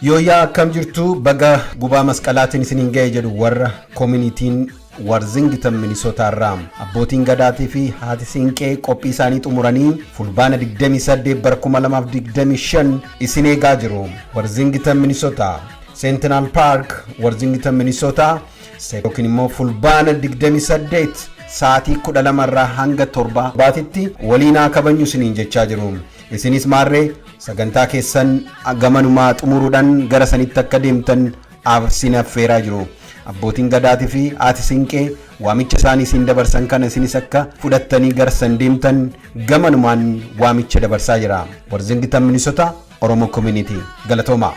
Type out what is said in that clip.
Yooyyaa, akkam jirtu? Baga gubaa masqalaatiin isiniin ga'e jedhu warra koominitiin Warzington Minisootaa irraa. Abbootiin gadaatii fi haati siinqee qophii isaanii xumuranii Fulbaana 28 bara 2025 isin eegaa jiru. Warzington Minisootaa, Centennial Park, Warzington Minisootaa, yookiin immoo Fulbaana 28 sa'aatii 12 irraa hanga 7 baatitti waliin haa kabajnu isiniin jechaa jiru. Isinis maarree sagantaa keessan gamanumaa xumuruudhaan gara sanitti akka deemtan isin affeeraa jiru. Abbootiin gadaatii fi haati siinqee waamicha isaanii isin dabarsan kana isinis akka fudhattanii gara san deemtan gamanumaan waamicha dabarsaa jira. Warzington Minnesota Oromo Community. Galatooma.